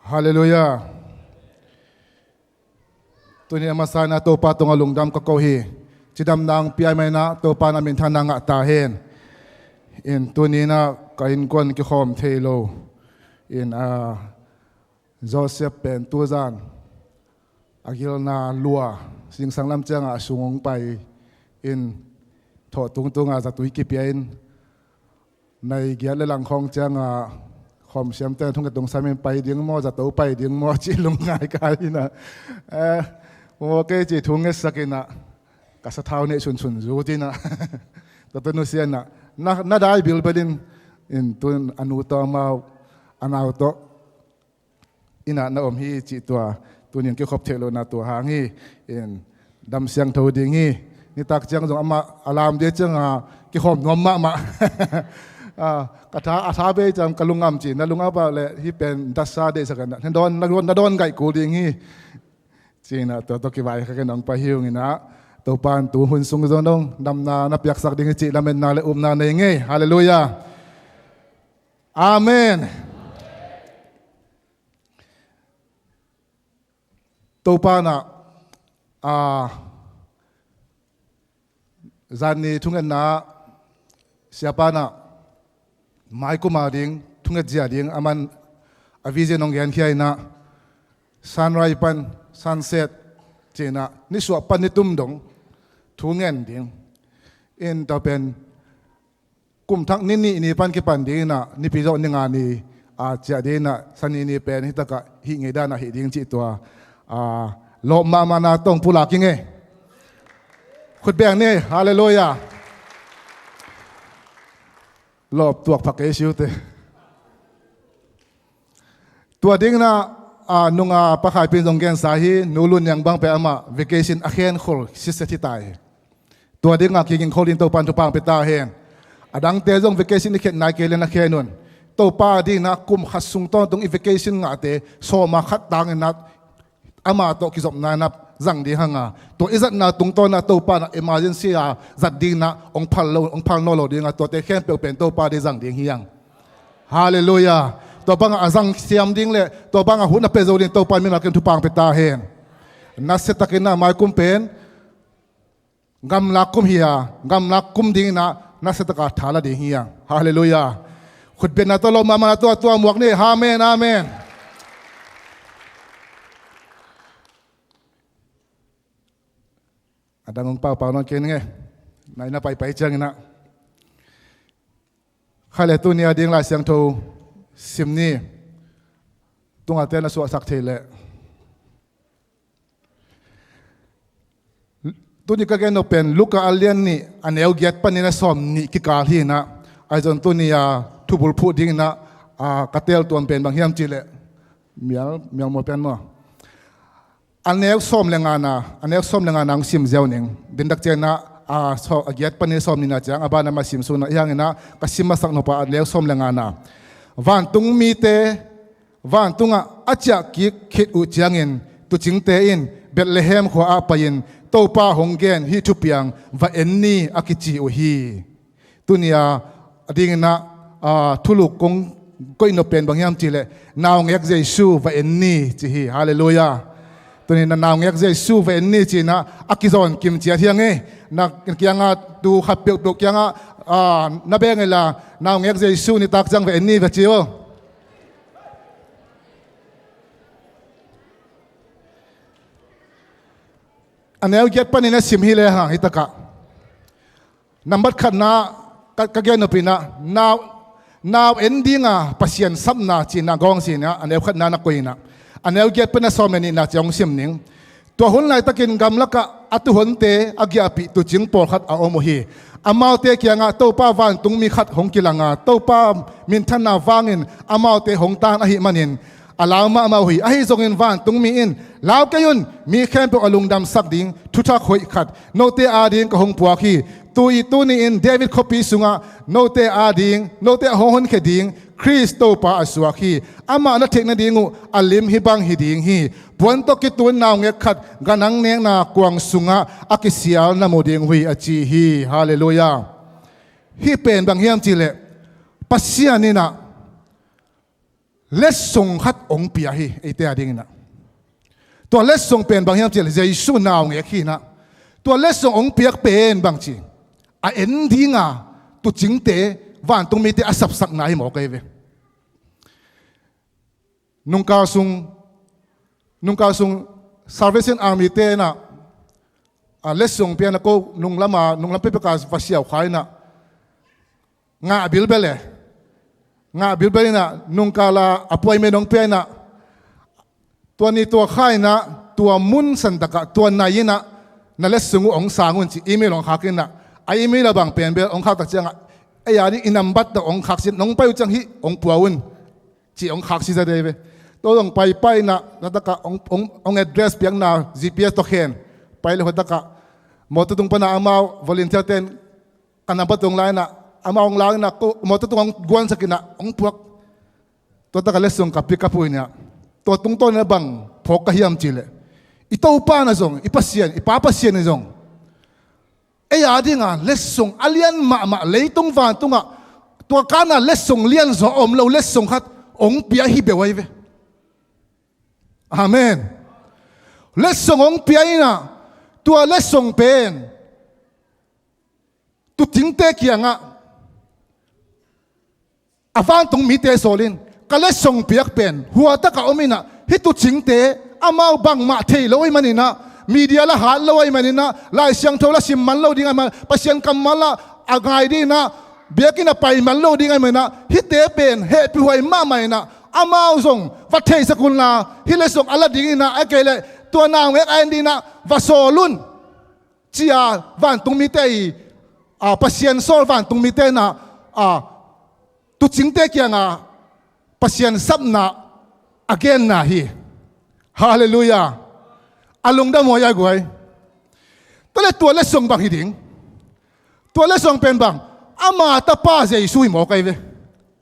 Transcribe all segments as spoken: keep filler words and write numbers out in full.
Halleluiah. Tuni a masa in ah Topa tungah lungdam ka ko hi. Cidamna hong pia ahih manin ah Topa in ah minthanna ngah ta hen. In tuni in ah ka innkuan kikhawm thei lo. In, ah, Joseph pen tuzan a gilna lua, zingsang lam ciangah a sung hong pai in, thawh tungtungah zatui kipia in, nai giat le lang khawng ciangah khawmsiamte thunget tungsamin pai ding maw, zato pai ding maw cih lungngai kai in ah, eh, maw kei cih thungetsak in ah, ka sathau neih sunsun zut in ah, tua tawh nusia in ah, na, na dai bilbel in, in tun a nu tawh amau, a nau tawh in ah na om hi cih tua, tuni in kikhop theih lohna tua hang hi. In dam siangtho ding hi. Nitak ciang zong amah a lam ding ciangah kikhawm nuam mahmah. Ah, ka tha, a tha bei ciang ka lungam ci, na lungam pah leh hih pen datsa deihsak in ah, na dawn, na dawn, na dawn gaih kul ding hi. Ci in ah tua tawh kivai kha ken hong pai hi ung in ah, Topa in tu hun sung zong dong damna na piaksak ding hi cih lametna le upna nei ing ei. Halleluiah. Amen. Topa in ah, ah, zan ni thungetna ah Siapa in ah maikum a ding thunget zia ding aman a vision hong genkhia in ah, sunrise pan sunset ci in ah, nisuah pan nitum dong thu ngen ding. In tua pen kum thak ni nih ni pan kipan ding in ah, Nipi zawh ni nga ni a ciah ding in ah, Sani ni pen hih takah hih ngei dan ah hih ding cih tua, ah, lawp mahmahna tawh hong pulak ing ei. Khut beng ni. Halleluiah. Lawp tuak pha kei si uh teh. Tua ding in ah, ah, nunga Pa Khai Pin zong gensa hi, Nu Lun Niang bang pen amah vacation a khenkhol siset hi ta hi. Tua ding a kigingkhol ding Topa in thupha hong pia ta hen. A dangte zong vacation i khen nai kei leh na khen un. Topa ding in ah kum khat sung tawntung i vacation ngahte sawm a khat tang in ah ama tawh kizopna in ah zang ding hang a, tua i zatna tungtawn in ah Topa in ah emergency a zat ding in ah hong phal lo, hong phal nawn lo ding a, tuate khempeuh pen Topa deih zang ding hi hang. Halleluiah. Tua bang a zang siam ding le tua bang a hun a pia zo ding Topa in mimal kim thupha hong pia ta hen. Nasia takin ah maikum pen gamlak kum hi a, gamlak kum ding in ah nasia taka tha la ding hi hang. Halleluiah. Khutbetna tawh lawp mahmahna tawh tua muak ni. Amen, amen. A dang hong paupau nawn kei ning ei. Nai na paipai ciangin ah, khaile tuni a ding Lai Siangtho sim ni. Tungah te na suahsak thei leh, tuni ka gen nop pen Luka a lian nih a neu giat panin a sawm nih kikal hi in ah, ahi zong tuni a thubul phuh ding in ah, a, ka teltuam pen bang hiam cih leh, mial, mial maw pian maw, a neu sawm le ngana, a neu sawm le ngana hong sim ziau ning. Dindak ciangin ah, a, saw-, a giat panin sawm nihna ciang a ban a mah sim sung in ah, hi hangin ah ka sim masak nop a, a neu sawm le ngana. Vantung mite, vantungah a ciah kik khit uh ciangin tuucingte in Bethlehem khua ah pai-in Topa hong gen hih thupiang va en ni a kici uh hi. Tuni a dingin ah, a, thuluk kong koih nop pen bang hiam cih leh, naungek Jesu va en ni ci hi. Halleluiah. Tuni in ah naungek Jesu va en ni ci in ah a kizawn kim ciat hi hang ei. Na kiangah tu khat peuhpeuh kiangah, a, na beng ei la, naungek Jesu nitak ciang va en ni va ci uh. A neu giat panin a sim hi le hang hih takah. Nambat khatna, ka, ka gen nop in ah, nau, nau en ding a Pasian sapna ci in ah gawng sin ah, a neu khatna na koih in ah, a neu giat pan a sawm le nihna ciang hong sim ning. Tua hun laitakin gamlakah a tuuhonte a giahpih tuucing pawlkhat a om uh hi. Amaute kiangah Topa vantungmi khat hong kilang a, Topa minthanna vangin amaute hong tan ahih manin a lau mahmah uh hi. Ahi zongin vantungmi in, "Lau kei un, mi khempeuh a lungdamsak ding thuthak hoih khat note ading ka hong puak hi. Tu-i tuni-in David khuapi sungah note ading, note a hong honkhia ding Khrist Topa a suak hi. Amah na theih nading uh a lim hih bang hi ding hi. Puan tawh kitun naungek khat ganhing nekna kuang sungah a kisial na mu ding uh hi," a ci hi. Halleluiah. Hih pen bang hiam cih leh, Pasian in ah Letsong khat hong pia hi eite a dinginah. Tua letsong pen bang hiam cih leh Jesu naungek hinah. Tua letsong hong piak pen bang ci, a en dinga tuucingte, vantung mite a sapsakna hi mawk ahi ve. Nungkal sung, nungkal sung Salvation Army te inah, a, letsong pianah ko nunglama, nunglam pepeka va siau kha inah, ngah bilbel e. Ngah bilbel inah, nungkala appointment hong pia inah, tua ni tua kha inah, tua mun santakah, tua nai inah, na letsong uh hong sang un ci email hong khak inah, a email a bang pen bel hong khak tak ciangah, ei a ding i nambat tawh hong khak sin, nong pai uh ciang hih hong pua un ci hong khak sisa dei ve. Tua hong paipai inah, na takah hong, hong, hong address piakna G P S tawh khen. Pai le hua takah mawtaw tung pana amau volunteer ten ka nambat hong la inah, amau hong la inah, ko mawtaw tung hong guansak inah hong puak. Tua takah letsong ka pick up uh inah, tua tungtawn inah bang phawk ka hiam cih leh, i Topa na zong, i Pasian, i Pa Pasian in zong ei a dinga letsong a lian mahmah, leitung vantungah tua kana letsong lianzaw a om lo letsong khat hong pia hi beuh ahi ve. Amen. Letsong hong pia inah, tua letsong pen tuucingte kiangah a vantung mite sawl in, ka letsong piak pen hua takah om inah, hih tuucingte amau bangmah thei lo ahih maninah, media la hat lo ahih maninah, Lai Siangtho la sim man lo ding ahih man, Pasian kammal ah a ngai dinginah, biakinn a pai man lo ding ahih maninah, hihte pen hehpihhuai mahmah inah, amau zong va theisak unla, hih letsong a la dinginah, a kei leh tua naungek a en dinginah va sawl un, ci-a vantung mite i, a, Pasian sawl vantung mite inah, a, tuucingte kianga Pasian sapna a genna hi. Halleluiah. A lungdam huai a guai. Tua leh tua letsong bang hi ding? Tua letsong pen bang? Ama tapa Jesu hi mawk ahi ve.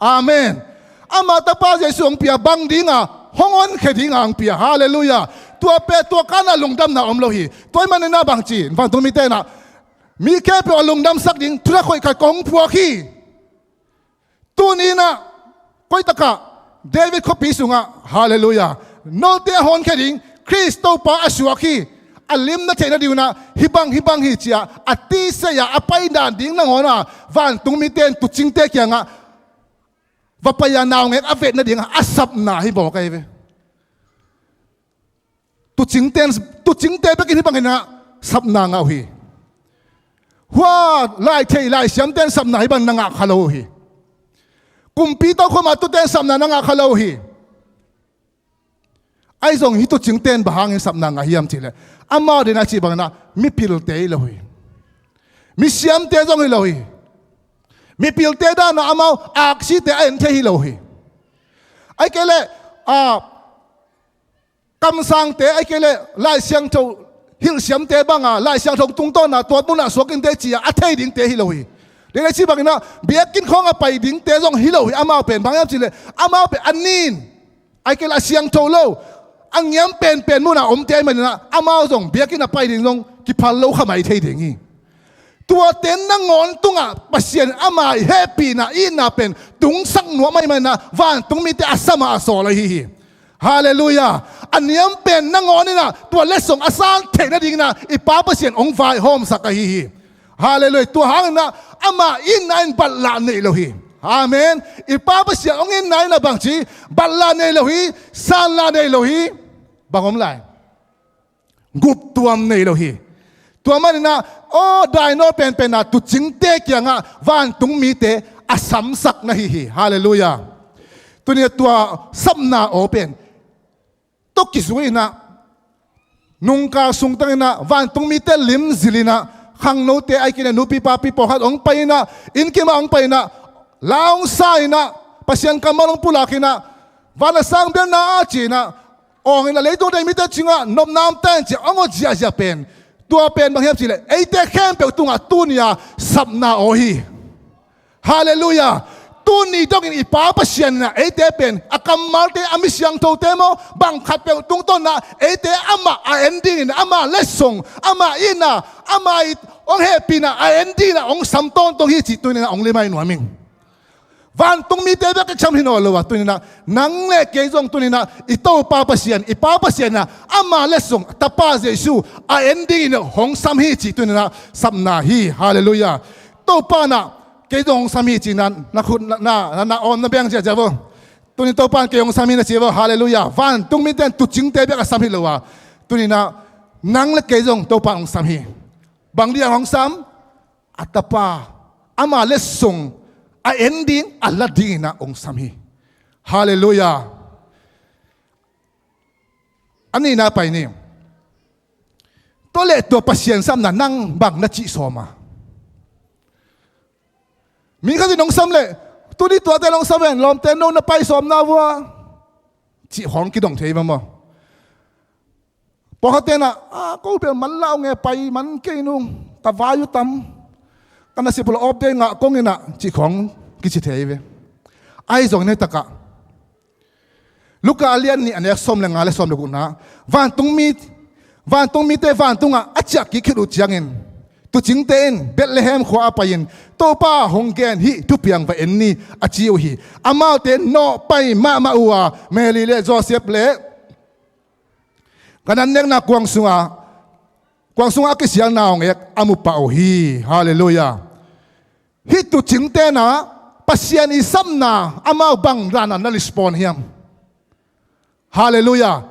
Amen. Ama tapa Jesu hong pia bang dinga, hong honkhia dinga hong pia. Halleluiah. Tua pen, tua kana lungdamna om lo hi. Tua ahih maninah bang ci, vantung mite inah, mi khempeuh a lungdamsak ding thuthak hoih khat kong puak hi. Tuni inah, koi takah, David khuapi sungah, halleluiah, note a honkhia ding Khrist Topa a suak hi. A limna theihna ding unah, hih bang, hih bang hi ci-a a tisa a pai dan ding nangawnah vantung mite in tuucingte kiangah va pai-a naungek a vetna dingah a sapna hi mawk ahi ve. Tuucingte, tuucingte bekin hih bangin ah sapna ngah uh hi. Hua lai thei, lai siamte in sapna hih bang na ngah kha lo uh hi. Kumpi tawh khuama tute in sapna na ngah kha lo uh hi. Ahi zong hih tuucingte in bang hangin sapna ngah hiam cih leh, amau deihna cih bangin ah mipilte hi lo hi. Misiamte zong hi lo hi. Mipilte dan ah amau aksite a en thei hi lo hi. Ahih kei leh, a, kamsangte, ahih kei leh Lai Siangtho hilhsiamte banga, Lai Siangtho tungtawn a tuat munah suak in teh ci-a a thei dingte hi lo hi. Deihna cih bangin ah biakinn khawng a pai dingte zong hi lo hi. Amau pen bang hiam cih leh, amau pen a nin, ahih kei leh a siangtho lo, a ngiam penpen munah omte ahih manin ah amau zong biakinn a pai ding zong kiphal lo kha mai thei ding hi. Tuate nangawn tungah Pasian in ama i hehpihna, i itna pen tungsak nuam ahih manin ah vantung mite a sam a sawl ahi hi. Halleluiah. A niam pen nangawn in ah tua letsong a san theihna dingin ah i Pa Pasian hong vaihawmsak ahi hi. Halleluiah. Tua hangin ah ama itna in batlah nei lo hi. Amen. I Pa Pasian hong itna in ah bangci batlah nei lo hi, sanlah nei lo hi. Bang om lai? Guptuam nei lo hi. Tua manin ah, aw, dainawl penpen a tuucingte kiangah vantung mite a samsak na hi hi. Halleluiah. Tuni a tua sapna aw pen tawh kizui in ah, nungkal sungtang in ah vantung mite lim zil in ah, khangnote ahih kei leh nupi papi pawlkhat hong pai in ah, inn kim ah hong pai in ah, la hong sa in ah, Pasian kammal hong pulak in ah, van a sang bel na a ci in ah, awng in ah leitung a dei mite cingah nopna om ta hen ci-a hong awt ziahziah pen, tua pen bang hiam cih leh eite khempeuh tungah tuni a sapna aw hi. Halleluiah. Tuni dongin i Pa Pasian in ah eite pen a kammalte, a mi siangthote maw, bang khatpeuh tungtawn ah eite amah a en dingin, ama letsong, ama itna, ama i hong hehpihna a en dingin ah hong sam tawntawng hi cih tuni in ah hong limai nuam ing. Vantung mite bek i sam hi nawn lo a, tuni-in ah nang le kei zong tuni-in ah i Topa Pasian, i Pa Pasian in ah ama letsong, Tapa Jesu a en dingin ah hong sam hi cih tuni-in ah sapna hi. Halleluiah. Topa in ah kei zong hong sam hi cih na, na khut na, na, na, na awm na beng ziahziah vo. Tuni Topa in kei hong sam hi na ci vo. Halleluiah. Vantung mite in tuucingte bek a sam hi lo a, tuni-in ah nang le kei zong Topa in hong sam hi. Bang dingin hong sam? A Tapa, ama letsong a en ding, a la dingin ah hong sam hi. Halleluiah. A nihna pai ni. Tua leh tua Pasian sapna nang bang na cih sawm a? Mi khat in hong sam leh, tuni tuate in hong sam hen, lawmte no na pai sawm na vua, cih khawng kidong thei mah maw. Pawlkhatte in ah, "A, ko bel man lau nge, pai man kei nung, ka vai uh tam, ka nasep uh la off day ngah kong in ah," cih khawng kici thei ve. Ahi zongin hih takah Luka a lian nih, a neu sawm le nga le sawm le gukna, vantung mi, vantung mite vantungah a ciah kik khit uh ciangin tuucingte in Bethlehem khua ah pai-in, "Topa hong gen hih thupiang va en ni," a ci uh hi. Amaute nawhpai mahmah uh a, Mary le Joseph le gan an nekna kuang sungah, kuang sungah a kisial naungek a mu pah uh hi. Halleluiah. Hih tuucingte in ah Pasian i sapna amau bang dan a na respond hiam? Halleluiah.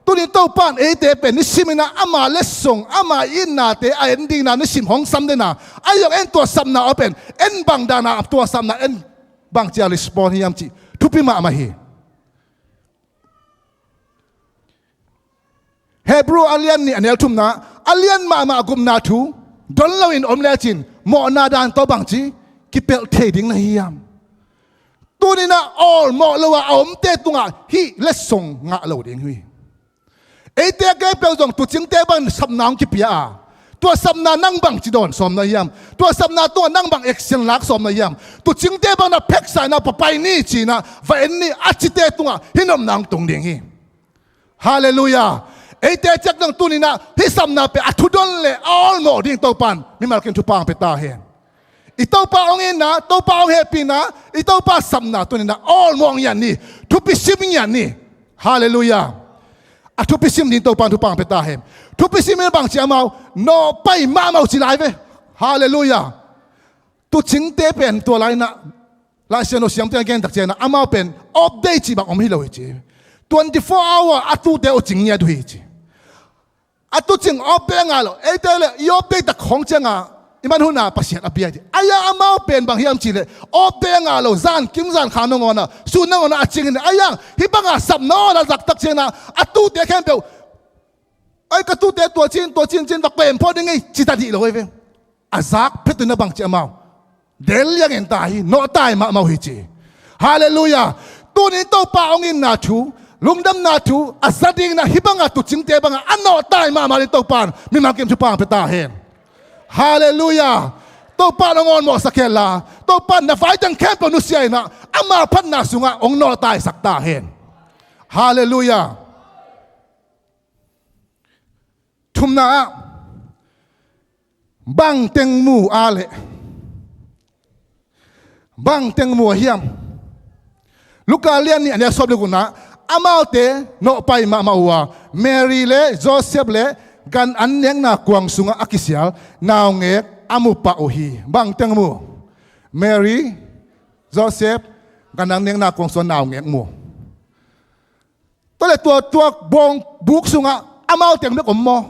Tuni Topa in eite pen nisimin ah ama letsong, ama itnate a en dingin ah nisim hong sam den a, ahi zongin en tua sapna aw pen, en bang dan a tua sapna en, bangci a respond hiam cih thupi mahmah hi. Hebrew a lian nih, a neu thumna, a lian mahmah gupna thu don loin om lecin mawhna dan tawh bangci kipelh thei ding na hiam? Tuni-in ah awlmawh lo a a omte tungah hih letsong ngah lo ding hi. Eite khempeuh zong tuucingte bang sapna hong kipia a, tua sapna nang bangci dawn sawm na hiam? Tua sapna tungah nang bang action lak sawm na hiam? Tuucingte bang na pheksa in ah, "Pai ni," ci-in ah, "Va en ni," a cite tungah hih nopna hong tung ding hi. Halleluiah. Eite ciat dong tuni-in ah hih sapna pen a thudon le a awlmawh ding Topa in mimal kim thupha hong pia ta hen. I Topa hong itna, Topa hong hehpihna, i Topa sapna tuni-in ah awlmawh ngiat ni, thupi sim ngiat ni. Halleluiah. A thupi sim ding Topa in thupha hong pia ta hen. Thupi sim in bangci amau nawhpai mahmah uh ci lai ve. Halleluiah. Tuucingte pen tua lai-in ah, Lai Siangtho siamte in a gen tak ciangin ah, amau pen off day cih bang om hi lo hi ci. Twenty four hour a tuute uh cing ngiat uh hi ci. A tuucing off day a ngah lo, eite le i off day tak khawng ciangah i man hun a Pasian a bia hi ci. Ahi zongin amau pen bang hiam cih leh off day a ngah lo, zankim zankha nangawn ah, sun nangawn ah a cing hi. Ahi zongin hih bangah sapna aw a zak tak ciangin ah a tuute khempeuh, "Ai, ka tuute tua cin, tua cin cin, va kem phot ding ei," ci ta dih lo ei ve. A zak phet uh in ah bangci amau del liangin ta hi, nawhtai mahmah uh hi ci. Halleluiah. Tuni-in Topa hong itna thu, lungdamna thu a za dingin ah hih bangah tuucingte bangah a nawhtai mahmah ding Topa in mimal kim thupha hong pia ta hen. Halleluiah. Topa in hong awlmawhsak hen la, Topa in na vai teng khempeuh nusia in ah ama phatna sungah hong nawhtaisak ta hen. Halleluiah. Thumna ah, bang teng mu a leh, bang teng mu a hiam? Luka lian nih, a neu sawm le gukna, amaute nawhpai mahmah uh a, Mary le Joseph le gan an nekna kuang sungah a kisial naungek a mu pah uh hi. Bang teng mu? Mary, Joseph, gan an nekna kuang sungah naungek mu. Tua leh tua, tua bawng buk sungah amau teng bek om maw?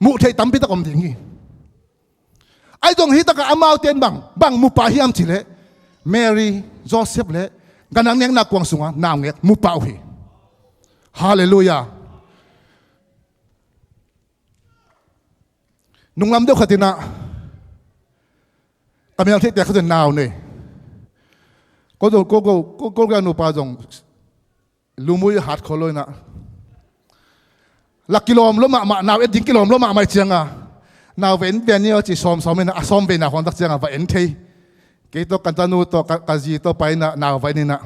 Muh theih tampi tak om ding hi. Ahi zong hih takah amaute in bang, bang mu pah hiam cih leh, Mary, Joseph le gan an nekna kuang sungah naungek mu pah uh hi. Halleluiah. Nunglam deuh khat in ah, ka mel theihte khat in nau nei. Ko zong, ko, ko, ko, ko, ko nupa zong lumui hat khol lo in ah, la kilawm lo mahmah, nau et ding kilawm lo mahmah ciangah, "Nau va en ve ni aw," ci sawmsawm in ah, a sawmveina khawng tak ciangah va en thei. Kei tawh ka tanu tawh, ka, ka zi tawh pai in ah nau va en in ah,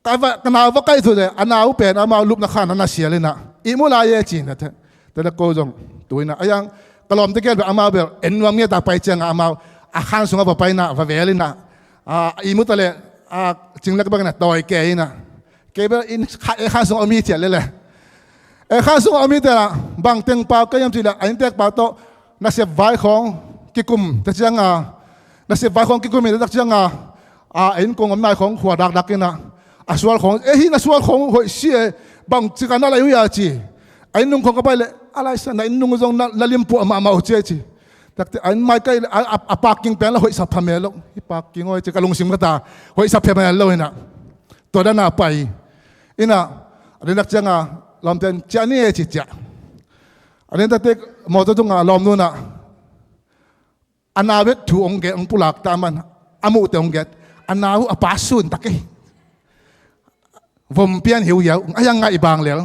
ka va, ka nau va kaih thut leh a nau pen amau lupna khan a na sial in ah, "Ihmu lai e," ci-in ah, te, te le ko zong tu in ah, ahi zong ka lawmte gen bel amau bel en nuam ngiat a, pai ciangah amau a khan sungah va pai inah, va vel inah, a, i mu ta leh, a, Cing Lek bangin a tawi kei inah, kei bel inn kha-, e khan sungah om hi ciah lele. E khan sungah om hi ciah lah, bang teng pau kei hiam cih leh, a inntek pau tawh nasep vai khawng kikum ta cianga, nasep vai khawng kikum hi ta tak cianga, a, a inn kong om nai khawng khua dakdak inah, a sual khawng, e, hih na sual khawng hoih si e, bang cika na lai uh hia ci. A inn nung khawng ka pai leh, a lai sa, na inn nung zong na, na limpuah mahmah uh ci e ci. Takte a inn mai kai leh, a, a, a parking pen lah hoih sa phamel lo. Hih parking aw e ci ka lungsim ka ta, hoih sa phamel lo inah. Tua dana pai inah, a ding tak cianga lawmte in ciah ni e ci ciah. A ding takte mawtaw tungah lawmnu inah, a nau et thu hong gen, hong pulak ta man, a muhte hong gen. A nau a pa sun ta kei. Vom pian hiuhiau, a hiang ngaih bang lel.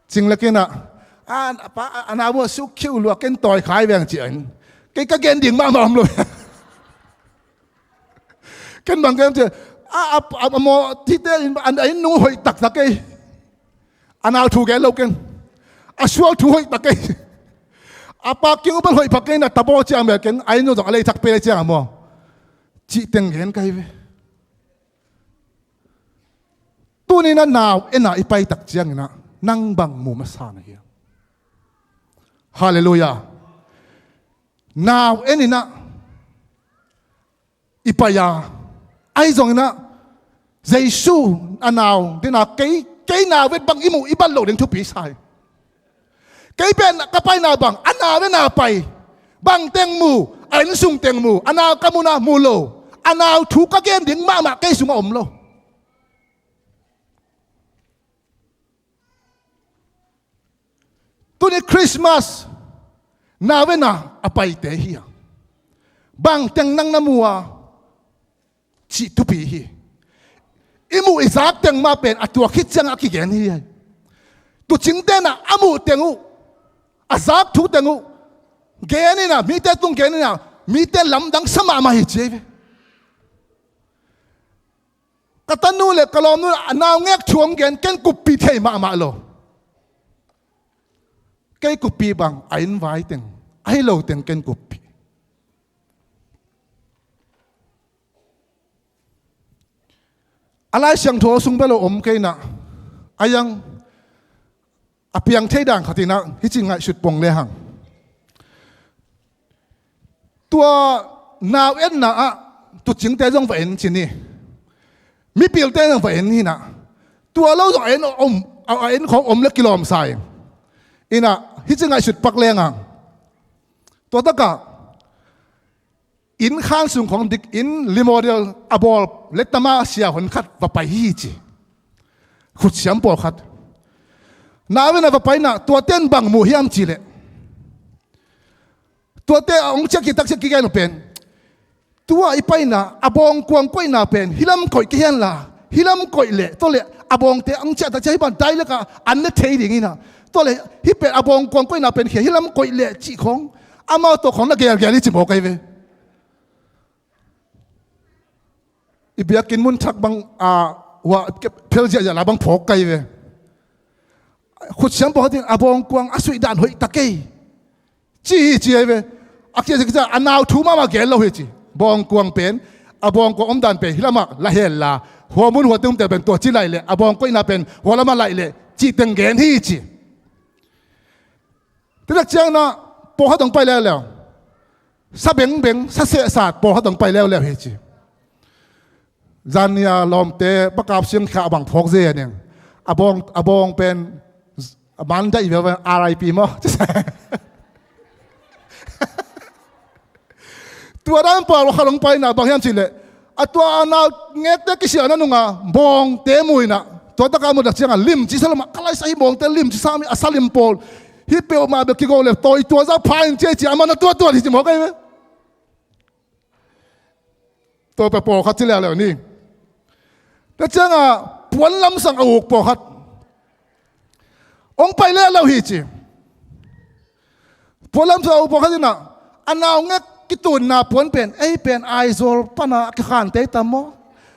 Cing Lek inah, a, a pa, a nau a suk khiu lua, ken tawi khai veng ci a in. Kei ka gen ding mahmah om lo. Ken bang ken ci, a, a, a, a maw, tite in, a, a inn nung hoih taktak ei. A nau thu gen lo ken. A sual thu hoih tak ei. A parking uh bel hoih pak kei inah, tabaw ciang bel ken, a inn nung zong a lei thak pei le ciang a maw. Cih teng gen kai ve. Tuni inah nau enah i pai tak ciang inah, nang bang mu masa na hiam? Halleluiah. Nau en inah i pai a, ahi zong inah, Jesu a nau dena kei, kei nau et bang i muh i bat loh ding thupi sa hi. Kei pen ka paina bang, a nau ena pai, bang teng mu, a inn sung teng mu, a nau ka muna mu lo, a nau thu ka gen ding mahmah kei sungah om lo. Tuni Christmas, nau ena a paite hi a, bang teng nang na mu a, cih thupi hi. I muh i zak teng mah pen a tuak khit ciangah a kigen hi. Tuucing tenah a muh teng uh, a zak thu teng uh gen inah, mite tung gen inah, mite lamdang sa mahmah hi ci hi ve. Ka tanu le ka lawmnu a naungek thu hong gen, ken kuppih thei mahmah lo. Kei kuppih bang, a inn vai teng, ahi lo teng ken kuppih. A Lai Siangtho sung bel lo om kei inah, a hiang a piang thei dan khat inah, hih ci ngaihsut pong le hang. Tua nau enna ah tuucingte zong va en ci ni. Mipilte zong va en hi inah. Tua lo zong a en om, a, a en khawng om le kilawm sa ing. Inah, hih ci ngaihsut pak le hang. Tua takah inn khan sung khawng dik inn limodel a bawl lettama sia hon khat va pai hi ci. Khutsiam pawlkhat. Nau enna va pai inah, tuate in bang mu hiam cih leh, tuate a hong ciah khit tak ciang kigen uh pen, tua i paina, a bawngkuang koihna pen hih lam koih kei hen la, hih lam koih leh, tua leh a bawngte hong ciah tak ciang hih bang dai lakah an ne thei ding inah. Tua leh hih pen a bawngkuang koihna pen khia, hih lam koih leh cih khawng, amau tawh khawng na gelgel hi ci mawk ahi ve. I biakinn mun thak bang, a, hua phel ziahziah la bang phawk kai ve. Khutsiam pawlkhat in a bawngkuang a suih dan hoih ta kei ci hi ci ahi ve. A khia, a nau thu mahmah gen lo hi ci. Bawngkuang pen, a bawngkuang omdan pen hih lamah la hel la, hua mun hua teng omte pen tua ci laih leh, a bawngkuang koihna pen hua lamah laih leh cih teng gen hi ci. Tua tak ciang inah pawlkhat hong pai leuleu. Sa bengbeng, sa sehsat pawlkhat hong pai leuleu hi ci. Zan ni a lawmte bakap siang khah bang phawk ze a ning. A bawng, a bawng pen a man daih veu, R I P maw. Tua dan pawlkhat hong pai inah bang hiam cih leh, a tua a naungekte kisiahna nungah bawngte mu inah, tua takah mu tak ciangah limci sa lo mah, ka lai sa hih bawngte limci sa mi, a sa lim pawl. Hih peuhmah bek kigo le tawi tua zah pha in ci hi ci, amah na tuattuat hi ci mawk ahi ve. Tua peuh pawlkhat ci leuleu ni. Tua ciangah puan lamsang a uk pawlkhat hong pai leuleu hi ci. Puan lamsang a uk pawlkhat inah, a naungek kitunna puan pen, ei pen Aizawl pana a kikhante hi tam maw,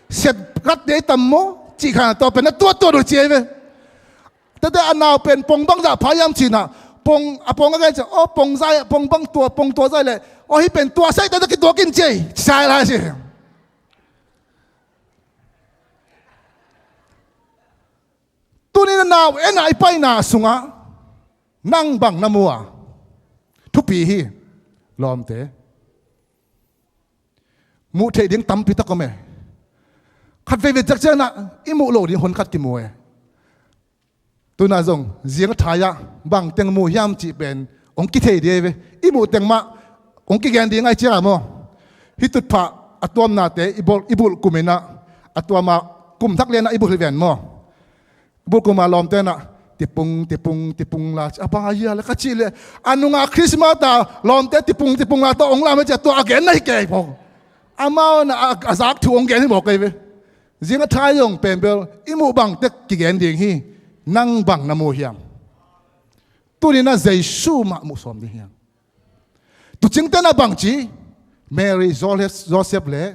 set gat te hi tam maw, cih khan tua pen na tuattuat uh ci ahi ve. Tate a nau pen pong bangzah pha hiam cih inah, pong, a pong a gen ciang, aw, pong zai, pong bang tua, pong tua zai leh, aw, hih pen tua saite tawh kituak in ci ei, ci sai lai ci. Tuni-in a nau en a i paina sungah nang bang na mu a? Thupi hi, lawmte. Muh theih ding tampi tak om e. Khat veivei ciakciak inah i muh loh ding hun khat kimu e. Tunah zong zing a thai-ah bang teng mu hiam cih pen hong kithei ding ahi ve. I muh teng mah hong kigen ding ahi ciang a maw, hih tutphah a tuamnate i bulh, i bulh kum inah, a tuama kum thak lianah i bulh hi ven maw. Bulh kum a lawmte inah tipung, tipung, tipung la ci a, a bang a hia le ka cih leh, a nungah Christmas a lawmte tipung, tipung la tawh hong lam hi ci a, tua a gen na hi kei pong. Amau inah a, a zak thu hong gen hi mawk ahi ve. Zing a thai zong pen bel i muh bang tek kigen ding hi. Nang bang na mu hiam? Tuni-in a Jesu mah muh sawm ding hiam? Tuucingte inah bang ci? Mary, Joseph, Joseph le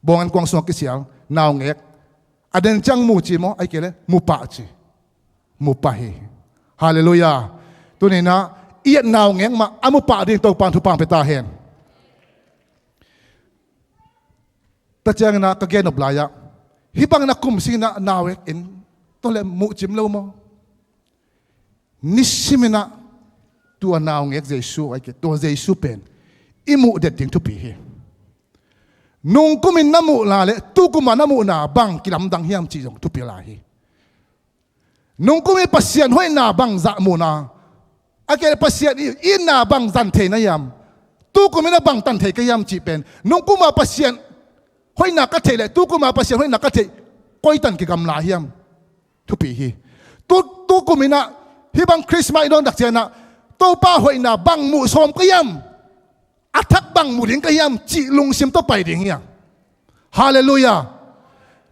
bawng an kuang sungah kisial naungek, a den ciang mu ci maw, ahih kei leh mu pah ci. Mu pah hi. Halleluiah. Tuni-in ah i et naungek mah a mu pah ding Topa'n thupha pia ta hen. Tua ciangin ah ka gen nop lai-ah, hih bangin a kum singin ah naungek en, tua leh muh cim lo maw? Nisimin ah tua naungek Jesu, ahih kei leh tua Jesu pen i muh det ding thupi hi. Nungkumin na muhna le tukum a na muhna bang kilamdang hiam cih zong thupi lai hi. Nungkumin Pasian hoihna bang zah muhna, ahih kei leh Pasian i itna bang zan thei na hiam? Tukumin ah bang tan thei ka hiam cih pen, nungkum a Pasian hoihna ka theih le tukum a Pasian hoihna ka theih, koi tan kigamla hiam? Thupi hi. Tu, tukumin ah hih bang Christmas i dawn tak ciangin ah Topa hoihna bang muh sawm ka hiam? A thak bang mu ding ka hiam cih lungsim tawh pai ding hiam? Halleluiah.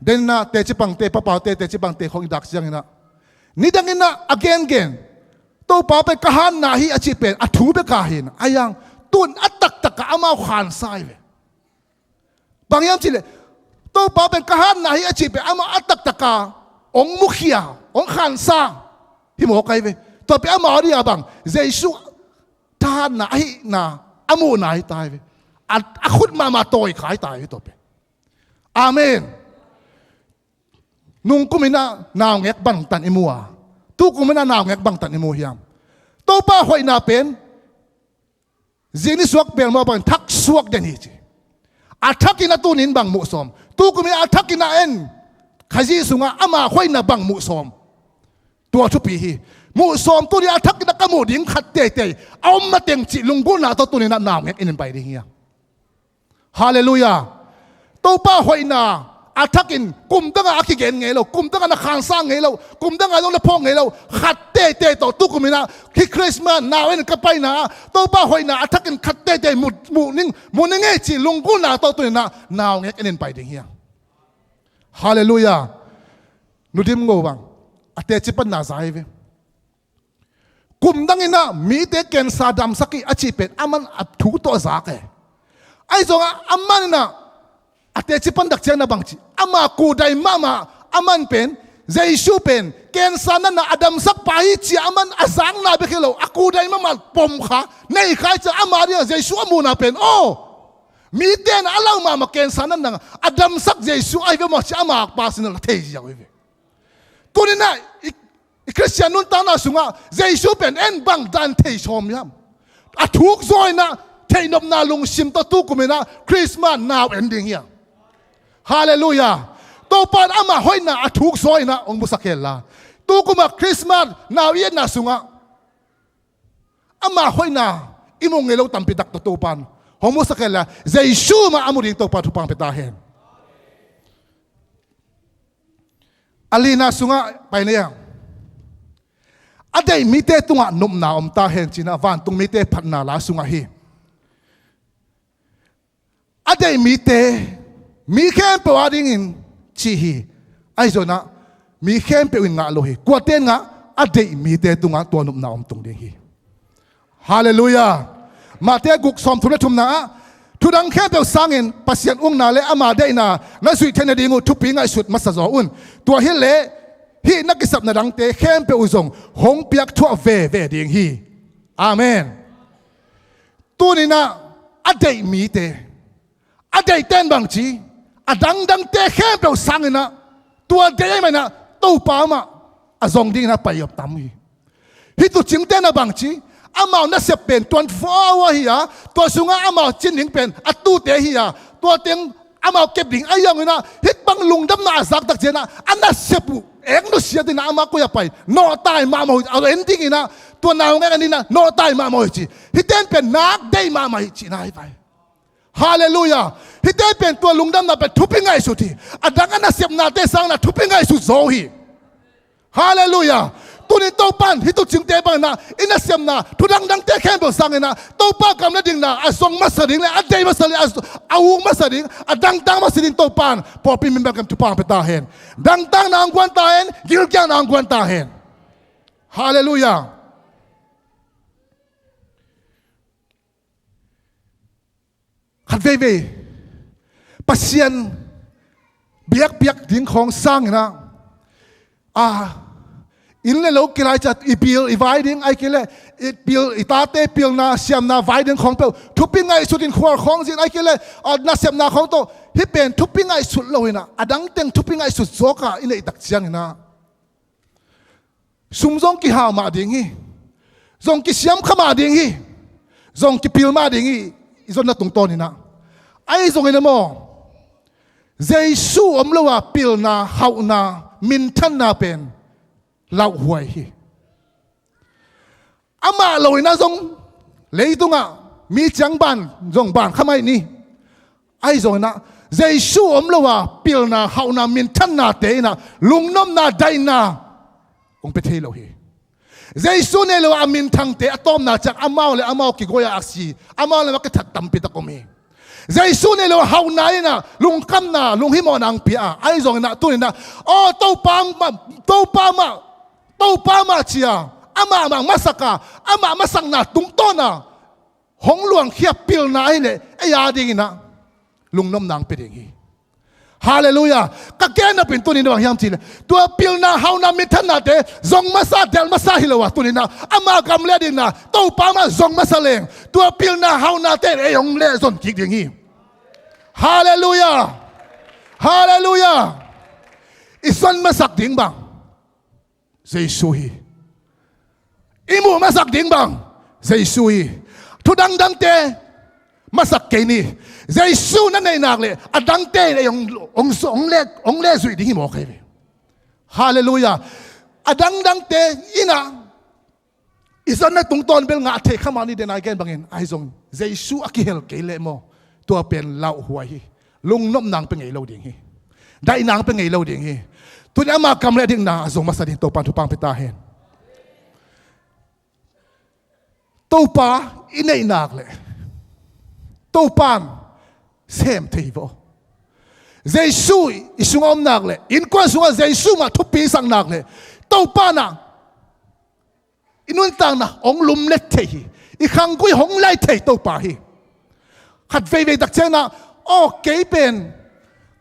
Denin ah teci pangte, papaute teci pangte khawng i dak ciangin ah, nidangin ah a gengen, Topa pen ka hatna hi a cih pen a thu bek ahi in, a yang tun a taktak ah amau khansa hi ve. Bang hiam cih leh Topa pen ka hatna hi a cih pen amau a taktak ah hong mukhia, hong khansa hi mawk ahi ve. Tua pen amau a ding ah bang, Jesu thahatna, a hihna, a muhna hi ta hi ve. A, a khut mahmah tawi kha hi ta hi ve tua pen. Amen. Nungkumin ah naungek bang tan i mu a, tukumin ah naungek bang tan i mu hiam? Topa hoihna pen zing ni suak bel maw bangin thak suak den hi ci. A thakin ah tunin bang muh sawm? Tukumin a thakin ah en, Khazih sungah ama hoihna bang muh sawm? Tua thupi hi. Muh sawm, tuni a thakin ah ka muh ding khat teitei a om mateng cih lunggulhna tawh tunin ah naungek en in pai ding hiam? Halleluiah. Topa hoihna a thakin kum dangah a kigen ngei lo, kum dangah na khansa ngei lo, kum dangah zong na phawk ngei lo khat teitei tawh tukumin ah hih Christmas nau en ka paina ah Topa hoihna a thakin khat teitei mu, mu ning, mu ning ei cih lunggulhna tawh tunin ah naungek en in pai ding hiam? Halleluiah. Nu Dim Ngo bang a teci panna za hi ve. Kum dangin ah mite cancer damsak hi a cih pen aman a thu tawh a zak e. Ahi zongah aman in ah a teci pan tak ciangin ah bang ci, ama kudai mahmah, aman pen Jesu pen cancer natna a damsak pa hi ci-a aman a zakna bek hi lo, a kudai mahmah pom kha, nei kha hi ciah ama ding ah Jesu a muhna pen, aw, mite in a lau mahmah cancer natna a damsak Jesu ahi ve maw ci-a ama pa sungah a thei ziau hi ve. Tunin ah i, i Khristian nuntakna sungah Jesu pen en bang dan thei sawm hiam? A thuk zaw in ah theihnopna lungsim tawh tukumin ah Christmas nau en ding hiam? Halleluiah. Topa in ama hoihna a thuk zaw in ah hong musak hen la, tukum a Christmas nau i etna sungah ama hoihna i mu ngei lo tampi tak tawh Topa in hong musak hen la, Jesu mah a mu ding Topa thupha pia ta hen. A lina sungah pai ni a, a deih mite tungah nopna om ta hen ci-in ah vantung mite phatna la sungah hi. A deih mite, mi khempeuh a dingin ci hi. Ahi zongin ah mi khempeuh in ngah lo hi. Kuate in ngah? A deih mite tungah tua nopna om tung ding hi. Halleluiah. Matthai guk sawmthum le thumna ah, thu dang khempeuh sangin Pasian ukna le ama deihna na zuih theih nading uh thupi ngaihsut masa zaw un. Tua hileh hih na kisapna dangte khempeuh uh zong hong piakthuah veve ding hi. Amen. Tuninah a deih mite, a deihte in bangci, a dangdangte khempeuh sanginah tua deih ahih maninah Topa mah a zong dinginah pai a tam hi. Hih tuucingte na bangci, amau nasep pen twenty-four hour hi a, tua sungah amau cin ding pen a tuute hi a, tua teng amau kep ding ahi zonginah hih bang lungdamna a zaktak cianah a nasep uh eng nusiatinah amah koi a pai nawhtai mahmah uh a en dinginah tua naungek en dinginah nawhtai mahmah uh hi ci. Hihte in pen nak deih mahmah hi cihna hi pai. Halleluiah. Hihte pen tua lungdamna pen thupi ngaihsut hi. A dang a nasepnate sanginah thupi ngaihsut zaw hi. Halleluiah. Tunin Topan hih tuucingte banginah i nasepna thudangdangte khempeuh sanginah Topa gam le dingna a zong masa ding le a deih masa ding, a, a uk masa ding, a dangtak masa ding Topan pawlpi mimel kam thupha pia ta hen. Dangtakna hong guan ta hen, gilkialna hong guan ta hen. Halleluiah. Khat veivei Pasian biakpiak ding khawng sanginah, a, inn le lo kilai ciat i bil i vai ding, ahih kei leh i bil i tate pilna siamna vai ding khawng peuh thupi ngaihsut in khual khawng zin, ahih kei leh, a, nasepna khawng tawh hih pen thupi ngaihsut loinah a dangteng thupi ngaihsut zawka i neihtak cianginah sum zong kihau mah ding hi. Zong kisiam kha mah ding hi. Zong kipil mah ding hi. I zonna tungtawninah ahi zonginah maw, Jesu om lo a pilna, hauhna, minthanna pen lauhuai hi. Amah loinah zong leitungah mi ciang ban zong ban kha mai ni. Ahi zonginah Jesu om lo a pilna, hauhna, minthannate inah lungnopna, daihna hong pia thei lo hi. Jesu nei lo a minthangte a tawpna ciang amau le amau kigoi a aksi, amau le amau kithat tampi tak om hi. Jesu nei lo a hauhna inah lungkhamna, lunghimawhna hong pia a, ahi zonginah tuninah aw Topa mah, Topa mah, Topa mah cia amah mah masak a, amah masakna tungtawna hong luangkhia pilna ahih leh ei a dinginah lungnopna hong pia ding hi. Halleluiah. Ka gen nop in tunin bang hiam cihleh tua pilna, hauhna, minthannate zong masa, delh masa hi lo a, tuninah ama gam le a dingna Topa mah zong masa leng tua pilna, haunate in ei hong lehzon kik ding hi. Halleluiah. Halleluiah. I zon masak ding bang Jesu hi. I muh masak ding bang Jesu hi. Thudangdangte masak kei ni. Jesu na neih nak leh a dangte in ei hong, hong, hong le, hong le zuih ding hi mawk hi ve. Halleluiah. A dangdangte inah i zonna tungtawn bel ngah thei kha mah ni, den a i gen bangin ahi zong Jesu a kihel kei leh maw, tua pen lauhuai hi. Lungnopna hong pia ngei lo ding hi. Daihna hong pia ngei lo ding hi. Tuni ama gam le a dingna a zong masa ding Topan thupha hong pia ta hen. Topa i neih nak leh Topan sem thei hi vaw. Jesu i sungah om nak leh, innkuan sungah Jesu mah thupi sak nak leh Topa nah i nuntakna hong lumlet thei hi. I khanggui hong lai thei Topa hi. Khat veivei tak cianginah aw kei pen,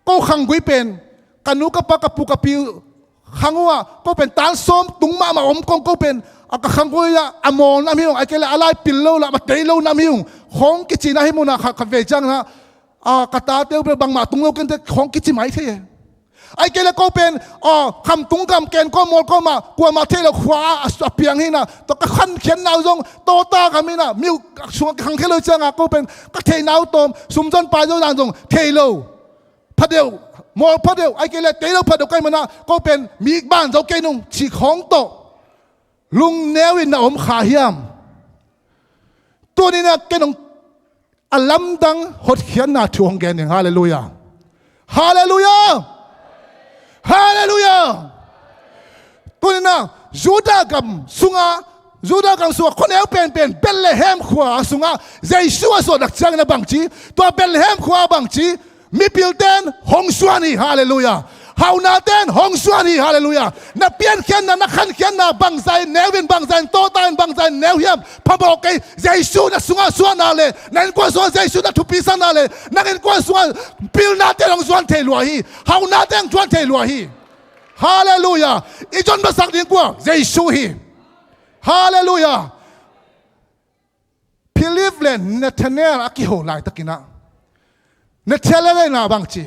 ko khanggui pen ka nu ka pa ka pu ka pi khang uh ah ko pen tan sawm tung mahmah om kong, ko pen a ka khanggui ah a mawl nam hi ung, ahih kei leh a lai pil lo lah a tei lo nam hi ung khawng kicina hi munah khat, khat vei cianginah a ka tate uh pen bangmah tung lo kei inteh khawng kici mai thei e. Ahih kei leh ko pen aw khamtung gam ken ko mawl ko mah kuamah theih lo khua ah a piang hinah, tua ka khankhiatna uh zong tawta gam hinah mi uh sungah ka khangkhia lo ciangah ko pen ka theihna uh tawm sumzon paizon dan zong thei lo phadeuh, mawl phadeuh, ahih kei leh tei lo phadeuh ka hih manah ko pen mi ban zo kei nung cih khawng tawh lungneu in na om kha hiam? Tuninah ken hong a lamdang hotkhiatna thu hong gen ding. Halleluiah. Halleluiah. Halleluiah. Tuninah Judah gam sungah, Judah gam sungah khuaneu penpen Bethlehem khua sungah Jesu a suahtak cianginah bangci, tua Bethlehem khua bangci, mipilten hong suan hi. Halleluiah. Haunaten hong suan hi. Halleluiah. Na piankhiatna, na khankhiatna bangzain neu in, bangzain tawta in, bangzain neu hiam? Phamawh kei. Jesu na sungah suahna le na innkuan sungah Jesu na thupi sakna le nang innkuan sungah pilnaten hong zuan thei lua hi. Haunaten hong zuan thei lua hi. Halleluiah. I zon masak ding kua? Jesu hi. Halleluiah. Philip le Nathanael a kiho laitakinah Nathanael in ah bang ci?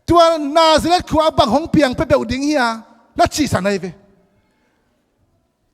Tua Nazareth khua ah bang hong piang peuhpeuh ding hi a, na cihsan ahi ve.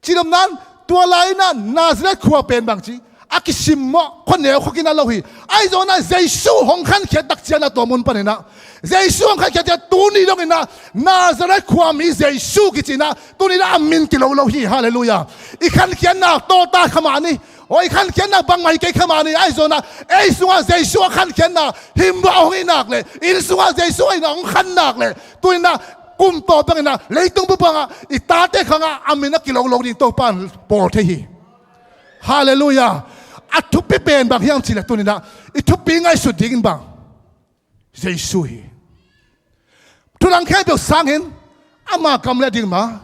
Ci lom nan, tua lai inah Nazareth khua pen bang ci? A kisimmawh, khuaneu khuakin a lo hi. Ahi zongin ah Jesu hong khankhiat tak ciangin ah tua mun panin ah, Jesu hong khankhiat ciang tuni dongin ah Nazareth khua mi Jesu kici inah tuni inah a min kilo lo hi. Halleluiah. I khankhiatna tawlta kha mah ni. Aw, i khankhiatna bangmah hi kei kha mah ni. Ahi zongin ah ei sungah Jesu a khankhiatna himham hong hih nak leh, inn sungah Jesu a innah hong khan nak leh, tuni inah kum tawp bangin ah leitung bup bangah i tate khangah a min a kilo lo ding Topa in bawl thei hi. Halleluiah. A thupi pen bang hiam cihleh tuni inah i thupi ngaihsut dingin bang? Jesu hi. Thu dang khempeuh sangin ama kam le a ding mah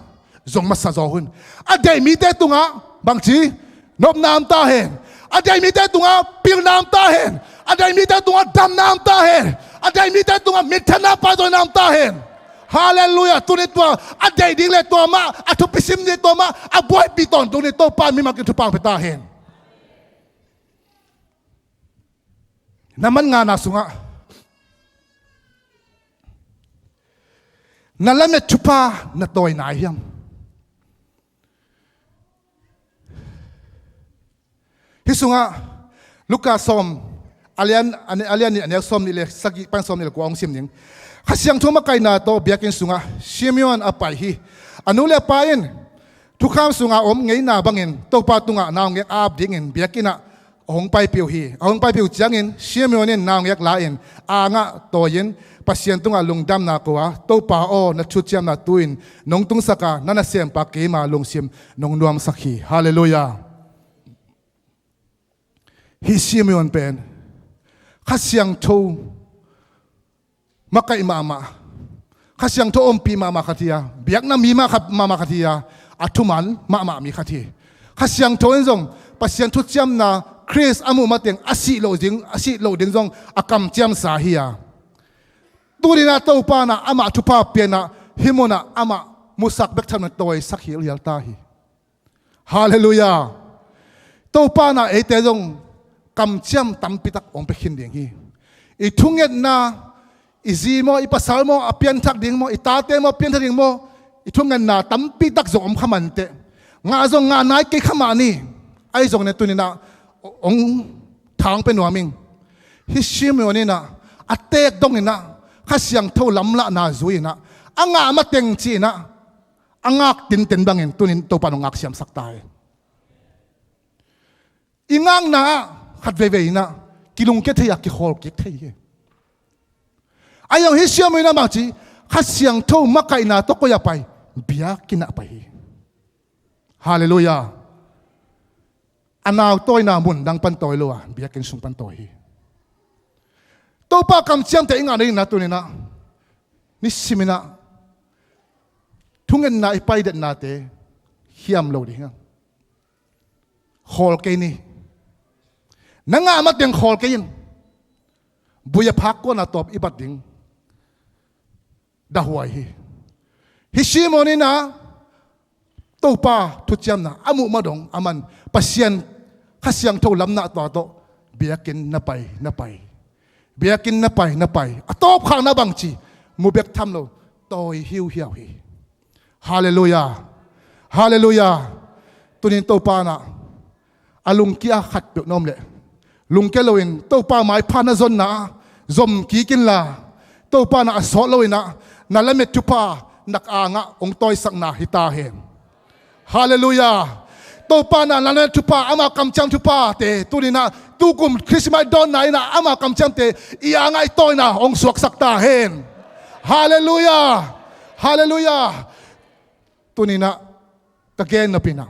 zong masa zaw un. A deih mite tungah bang ci? Nopna om ta hen. A deih mite tungah pilna om ta hen. A deih mite tungah damna om ta hen. A deih mite tungah minthanna, paizawina om ta hen. Halleluiah. Tuni tua a deih ding le tua mah, a thupi sim ding tua mah, a buaipih tawntung ding Topa in mimal kim thupha pia ta hen. Na man ngana sungah na lamet thupha na tawi nai hiam? Hih sungah Luka sawm, a lian, a lian nih, a neu sawm nih le sagih pan sawm nih le kua hong sim ning. Kha Siangtho makaihna tawh biakinn sungah Simeon a pai hi. A nu le a pa in thukham sungah om ngeina bangin Topa tungah naungek a ap dingin biakinn ah a hong paipih uh hi. A hong paipih uh ciangin Simeon in naungek la-in angah tawi-in Pasian tungah lungdamna ko a, Topa aw, na thuciamna tu-in nong tungsak a, na nasempa keima lungsim nong nuamsak hi. Halleluiah. Hih Simeon pen Kha Siangtho makaih mahmah, Kha Siangtho ompih mahmah khat hi a, biakna mi mah khat, mahmah khat hi a, a thuman mahmah mi khat hi. Kha Siangtho in zong Pasian thuciamna, Khrist a muh mateng a sih loh ding, a sih loh ding zong a kamciamsa hi a, tuni inah Topa inah amah thupha pia inah hih munah amah musak bek tham loin tawisak hilhial ta hi. Halleluiah. Topa inah eite zong kamciam tampitak hong pia khin ding hi. I thungetna, i zi maw, i pasal maw a pianthak ding maw, i tate maw a pianthak ding maw, i thungetna tampitak zong om kha mah inteh, ngah zong ngah nai kei kha mah ni. Ahi zongin tuni inah hong thang pia nuam ing. Hih Simeon inah a teek dong inah Kha Siangtho lamlahna zui inah a ngah mateng ci inah a ngak tinten bangin tuni in Topa in hong ngaksiamsak ta hi. I ngakna ah khat veivei inah kilungkia thei a, kikhawl kik thei hi. Ahi zong hih Simeon inah bang ci? Kha Siangtho makaihna tawh koi ah pai? Biakinn ah pai hi. Halleluiah. A nau tawina mun dang pan tawi lo a, biakinn sung pan tawi hi. Topa kamciamte i ngah nading inah tuni inah nisim inah thungetna i paidetnate hiam lo ding hi. Khawl kei ni. Na ngah mateng khawl kei in. Bui a phak kuana tawp i bat ding dahhuai hi. Hih Simeon inah Topa thuciamna a muh ma dong a man Pasian Kha Siangtho lamna tua tawh biakinn na pai, na pai. Biakinn na pai, na pai. A tawpkhakna bang ci? Mu bek tham lo, tawi hiuhiau hi. Halleluiah. Halleluiah. Tuni in Topa inah a lungkia khatpeuh na om leh, lungkia loin Topa maipha na zonna ah zom kik inla, Topa inah a sawt lo inah na lamet thupha nak angah hong tawisakna hi ta hen. Halleluiah. Topa inah na lamet thupha, ama kamciam thuphate tuni inah tukum Christmas dawnna inah ama kamciamte i angah i tawina hong suaksak ta hen. Halleluiah. Halleluiah. Tuni inah ka gen nop inah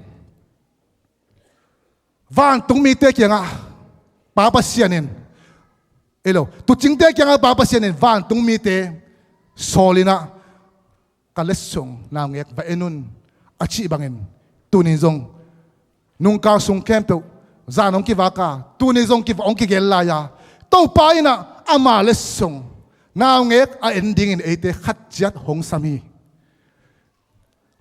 vantung mite kiangah Pa Pasian in, ei lo, tuucingte kiangah Pa Pasian in vantung mite sawl inah ka letsong naungek va en un a cih bangin tuni in zong nungkal sung khempeuh zan hong kivak a, tuni in zong kiva hong kigel lai a, Topa inah ama letsong naungek a en dingin eite khat ciat hong sam hi.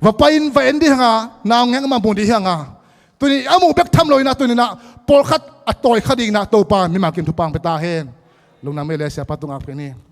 Va pai-in va en dih hanga, naungek mah mu dih hanga. Tuni a muh bek tham lo inah, tuni inah pawlkhat a tawi kha ding inah Topa mimal kim thupha pia ta hen. Lungdam ei le, Siapa tungah pen hi.